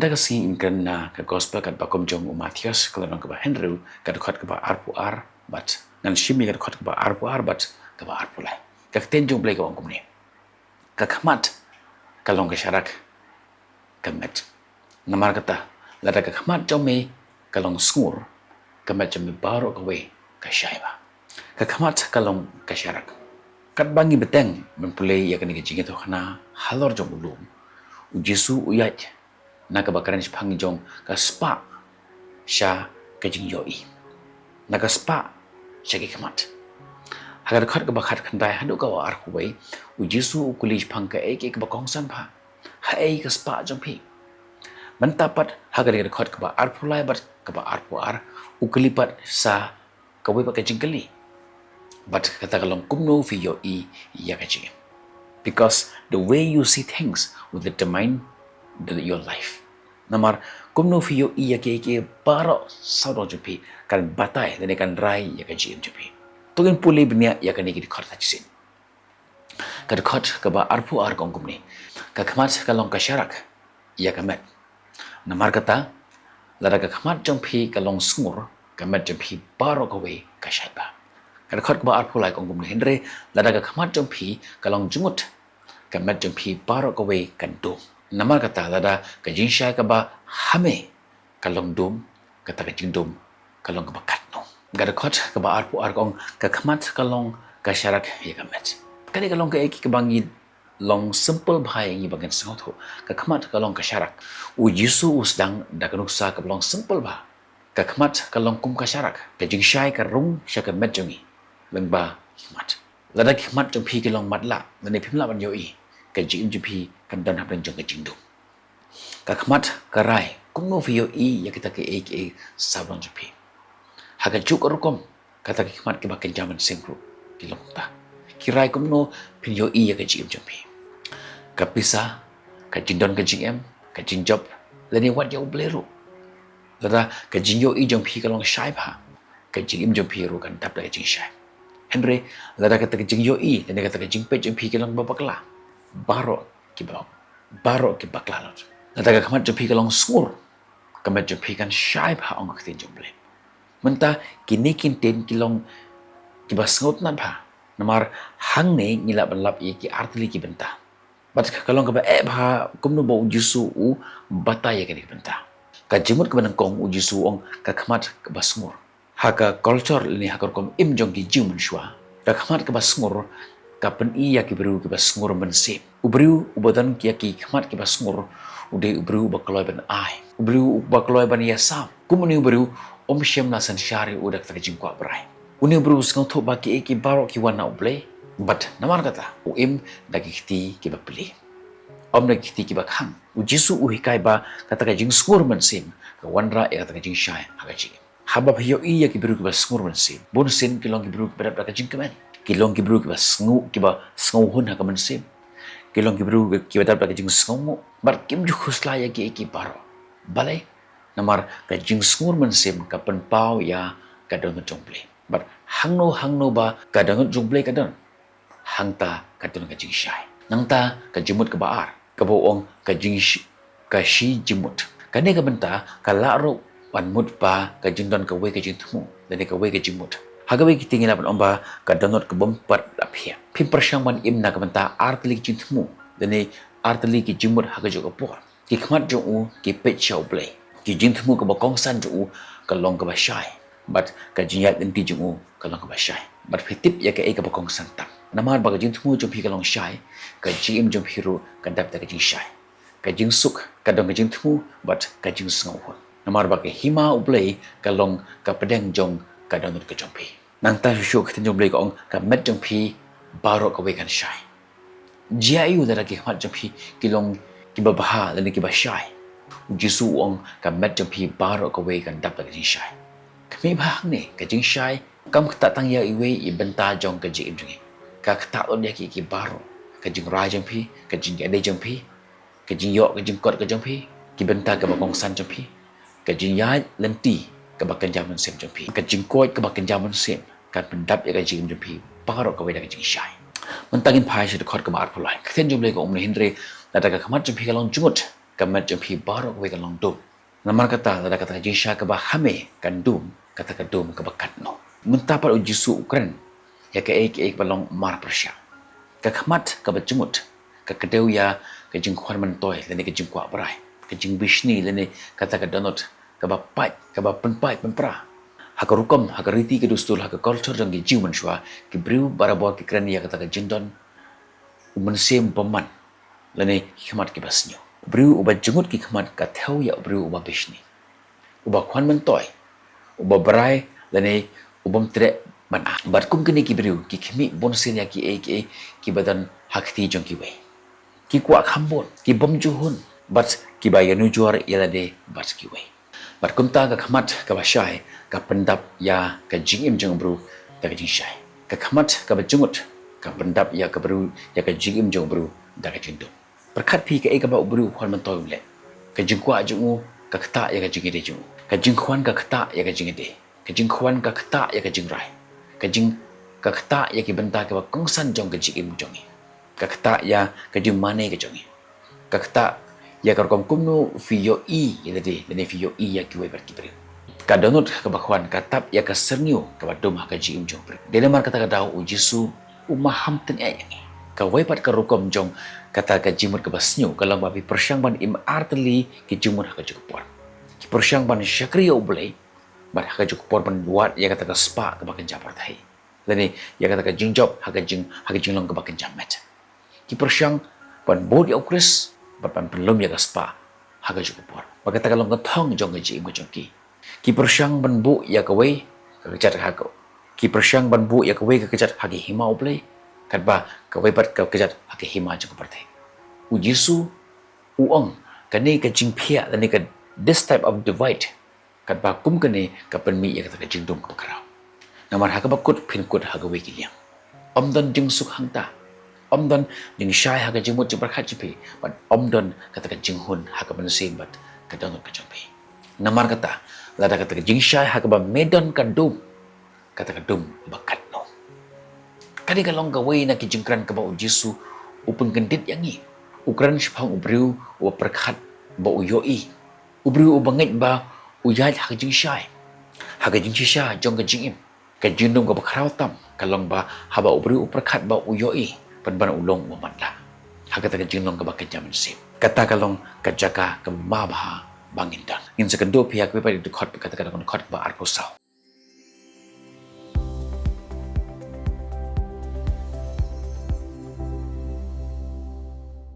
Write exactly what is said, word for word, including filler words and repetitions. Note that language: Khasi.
Kata ka sngi ngin kren na ka gospel katba kum jong u Mathaios ka lynnong kaba hynriew, ka dkhot kaba arphew ar bad ngan shim ïa ka dkhot kaba arphew ar bad kaba arphew lai. Ka ktien jong u Blei ka ong kumne. Ka khmat ka long ka sharak ka met. Namar kata, lada ka khmat jong me ka long sngur, ka met jong me baroh kawei ka shai bha. Ka khmat ka long ka sharak. Katba ngi bteng ban pule ïa kane ka jingïathuhkhana halor jong u lum, u Jisu u ïaid na kaba kren shaphang jong ka spah sha ka jingïohi. Na ka spah sha ki khmat. Ha ka dkhot kaba khatkhyndai haduh kaba arphew wei, u Jisu u kylli shaphang kaei kaei kaba kongsan bha. Haei ka spah jong phi? Mynta pat ha ka dkhot kaba arphew lai bad kaba arphew ar, u kylli pat sa kawei pat ka jingkylli. Bad kata ka long kumno phi ïohi ïa ka jingim. Because the way you see things will determine the, your life. Namar kumno phi ïohi ïa kiei kiei baroh sawdong jong phi kan batai lane kan rai ïa ka jingim jong phi. To ngin pule bniah ïa kane ki dkhot sa shisien. Ka dkhot kaba arphew ar ka ong kumne. Ka khmat ka long ka sharak ïa ka met. Namar kata, lada ka khmat jong phi ka long sngur, ka met jong phi baroh kawei ka shai bha. Ka dkhot kaba arphew lai ka ong kumne. Hynrei lada ka khmat jong phi ka long jngut, ka met jong phi baroh kawei kan dum. Namar kata, lada ka jingshai kaba ha me ka long dum, kata ka jingdum ka long kaba katno. Ka dkhot kaba arphew ar ka ong, ka khmat ka long ka sharak ïa ka met. Kane ka long kaei kaba ngi long simple bha ïa ngi ba ngin sngewthuh. Ka khmat ka long ka sharak. U Jisu u sdang da ka nuksa kaba long simple bha. Ka khmat ka long kum ka sharak. Ka jingshai ka rung sha ka met jong ngi lyngba ki khmat. Lada ki khmat jong phi ki long matlah, lane phim lah ban ïohi, ka jingim jong phi kan don hapdeng jong ka jingdum. Ka khmat ka rai kumno phi ïohi ïa kita kiei kiei sawdong jong phi. Ha kajuh ka rukom, kata ki khmat kiba kynja mynsiem ruh ki long kumta. Ki rai kumno phin ïohi ïa ka jingim jong phi. Ka pisa, ka jingdon ka jingem, ka jingjop, lane wat ïa U Blei ruh. Lada ka jingïohi jong phi ka long shai bha, ka jingim jong phi ruh kan dap da ka jingshai. Hynrei lada kata ka jingïohi lane kata ka jingpeit jong phi ka long ba bakla, baroh kiba, baroh ki bakla lut. Lada ka khmat jong phi ka long sngur, ka met jong phi kan shai bha, ong ka ktien jong U Blei. Mynta kine ki ktien ki long kiba sngewtynnat bha. Namar hangne ngi lah ban lap ïa ki artylli ki bynta. Bad ka long kaba eh bha kumno ba U Jisu u batai ïa kine ki bynta. Ka jingmut kaba nyngkong, U Jisu u ong ka khmat kaba sngur. Ha ka culture lane ha ka rukom im jong ki Jiw mynshuwa, ka khmat kaba sngur ka pyni ïa ki briew kiba sngur mynsiem. U briew uba don ïa ki khmat kiba sngur u dei u briew uba kloi ban ai, u briew uba kloi ban ïasam. Kum une u briew um shym la synshar ïa u da kata ka jingkwah brai. Une u briew u sngewthuh ba kiei kiei baroh ki wan na U Blei, bad namar kata u im da ki kti kiba pli, ym da ki kti kiba khang. U Jisu u hikai ba kata ka jingsngur mynsiem ka wanrah ïa kata ka jingshai ha ka jingim. Haba phi ïohi ïa ki briew kiba sngur mynsiem, bunsien ki long ki briew kiba dap da ka jingkmen. Ki long ki briew kiba sngew, kiba sngewhun ha ka mynsiem. Ki long ki briew kiba dap da ka jingsngewnguh. Bad kim ju khuslai ïa kiei kiei baroh. Balei? Namar ka jingsngur mynsiem ka pynpaw ïa ka dohnud jong U Blei. Bad hangno hangno ba ka dohnud jong U Blei ka don, hangta ka don ka jingshai. Nangta ka jingmut kaba ar, kaba u ong ka jingshi-, ka shi jingmut. Kane ka bynta ka lah ruh ban mut ba ka jingdon kawei ka jingthmu lane kawei ka jingmut. Ha kawei ka kti ngi lah ban ong ba ka dohnud ka bym pat la phiah. Phim pyrshang ban im na ka bynta artylli ki jingthmu lane artylli ki jingmut ha kajuh ka por. Ki khmat jong u ki peit sha U Blei. Ki jingthmu kaba kongsan jong u ka long kaba shai. Bad ka jingïaid lynti jong u ka long kaba shai. Bad phi tip ïa kaei kaba kongsan tam. Namar ba ka jingthmu jong phi ka long shai, ka jingim jong phi ruh ka dap da ka jingshai. Ka jingsuk ka don ka jingthmu bad ka jingsngewhun. Namar ba ka hima U Blei ka long ka pdeng jong ka dohnud ka jong phi. Nangta shuh shuh ka ktien jong U Blei ka ong ka met jong phi baroh kawei kan shai. Jia aiu lada ki khmat jong phi ki long kiba bha lane kiba shai? U Jisu u ong ka met jong phi baroh kawei kan dap da ka jingshai. Khmih bha hangne, ka jingshai kam ktah tang ïa iwei i bynta jong ka jingim jong ngi. Ka ktah lut ïa kiei kiei baroh, ka jingrai jong phi, ka jingïadei jong phi, ka jingïoh ka jingkot ka jong phi, ki bynta kaba kongsan jong phi, ka jingïaid lynti kaba kynja mynsiem jong phi, ka jingkoit kaba kynja mynsiem kan pyndap ïa ka jingim jong phi baroh kawei da ka jingshai. Mynta ngin phai sha dkhot kaba arphew lai. Ka ktien jong U Blei ka ong kumne, hynrei lada ka khmat jong phi ka long jngut, Ka met jong phi baroh kawei kan long dum. Namar kata, lada kata ka jingshai kaba ha me kan dum, kata ka dum kaba katno. Mynta pat u Jisu u kren ïa kaei kaei kaba long mar pyrshah. Ka khmat kaba jngut ka kdew ïa ka jingkhwan myntoi lane ka jingkwah brai, ka jingbishni lane kata ka dohnud kaba pait, kaba pynpait pynpra. Ha ka rukom, ha ka riti ka dustur, ha ka culture jong ki Jiw mynshuwa, ki briew barabor ki kren ïa kata ka jingdon u mynsiem bymman lane ki khmat kiba sniew. U briew uba jngut ki khmat ka thew ïa u briew uba bishni, uba khwan myntoi, uba brai lane u bym treh ban ah. Bad kum kine ki briew ki khmih bunsien ïa kiei kiei kiba don ha kti jong kiwei. Ki kwah kham bun, ki bym ju hun, bad kiba ïanujor ïa lade bad kiwei. Bad kumta ka khmat kaba shai ka pyndap ïa ka jingim jong u briew da ka jingshai. Ka khmat kaba jngut ka pyndap ïa ka briew, ïa ka jingim jong u briew da ka jingdum. Pyrkhat phi kaei kaba u briew u khwan myntoi u leh. Ka jingkwah jong u ka ktah ïa ka jingïadei jong u. Ka jingkhwan ka ktah ïa ka jingïadei. Ka jingkhwan ka ktah ïa ka jingrai. Ka jing, ka ktah ïa ki bynta kiba kongsan jong ka jingim jong ngi. Ka ktah ïa ka jingmane ka jong ngi. Ka ktah ïa ka rukom kumno phi ïohi ïa lade lane phi ïohi ïa kiwei pat ki briew. Ka dohnud kaba khwan ka tap ïa ka syrngiew kaba dum ha ka jingim jong u briew. Dei namar kata ka daw u Jisu u maham tyngeh ïa ngi. Kawei pat ka rukom jong kata ka jingmut kaba sniew ka long ba phi pyrshang ban im artylli ki jingmut ha kajuh ka por. Ki pyrshang ban shakri ïa U Blei bad ha kajuh ka por ban wad ïa kata ka spah kaba kynja pyrthei lane ïa kata ka jingjop ha ka jing, ha ka jinglong kaba kynja met. Ki pyrshang ban bud ïa U Khrist bad ban pynlum ïa ka spah ha kajuh ka por. Bad kata ka long ka thong jong ka jingim ka jong ki. Ki pyrshang ban buh ïa kawei ka kjat ha ka, ki pyrshang ban buh ïa kawei ka kjat ha ka hima U Blei, katba kawei pat ka kjat ha ka hima jong ka pyrthei. U Jisu u ong, kane ka jingphiah lane ka, this type of divide, katba kum kane ka pynmih ïa kata ka jingdum kaba khraw. Namar ha kaba kut phin kut ha kawei ki liang. Ym don jingsuk hangta. Ym don jingshai ha ka jingmut jingpyrkhat jong phi. Bad ym don kata ka jinghun ha ka mynsiem bad ka dohnud ka jong phi. Namar kata, lada kata ka jingshai ha kaba me don ka dum, kata ka dum ba katno. Kane ka long kawei na ki jingkren kaba u Jisu u pynkyndit ïa ngi. U kren shaphang u briew uba pyrkhat ba u ïohi. U briew uba ngeit ba u ïaid ha ka jingshai, ha ka jingshisha jong ka jingim. Ka jingdum kaba khraw tam ka long ba haba u briew u pyrkhat ba u ïohi, pynban u long uba matlah ha kata ka jinglong kaba kynja mynsiem. Kata ka long ka jaka kaba ma bha ba ngin don. Ngin sa kynduh phi ha kawei pat ka dkhot, kata ka dkhot kaba arphew saw.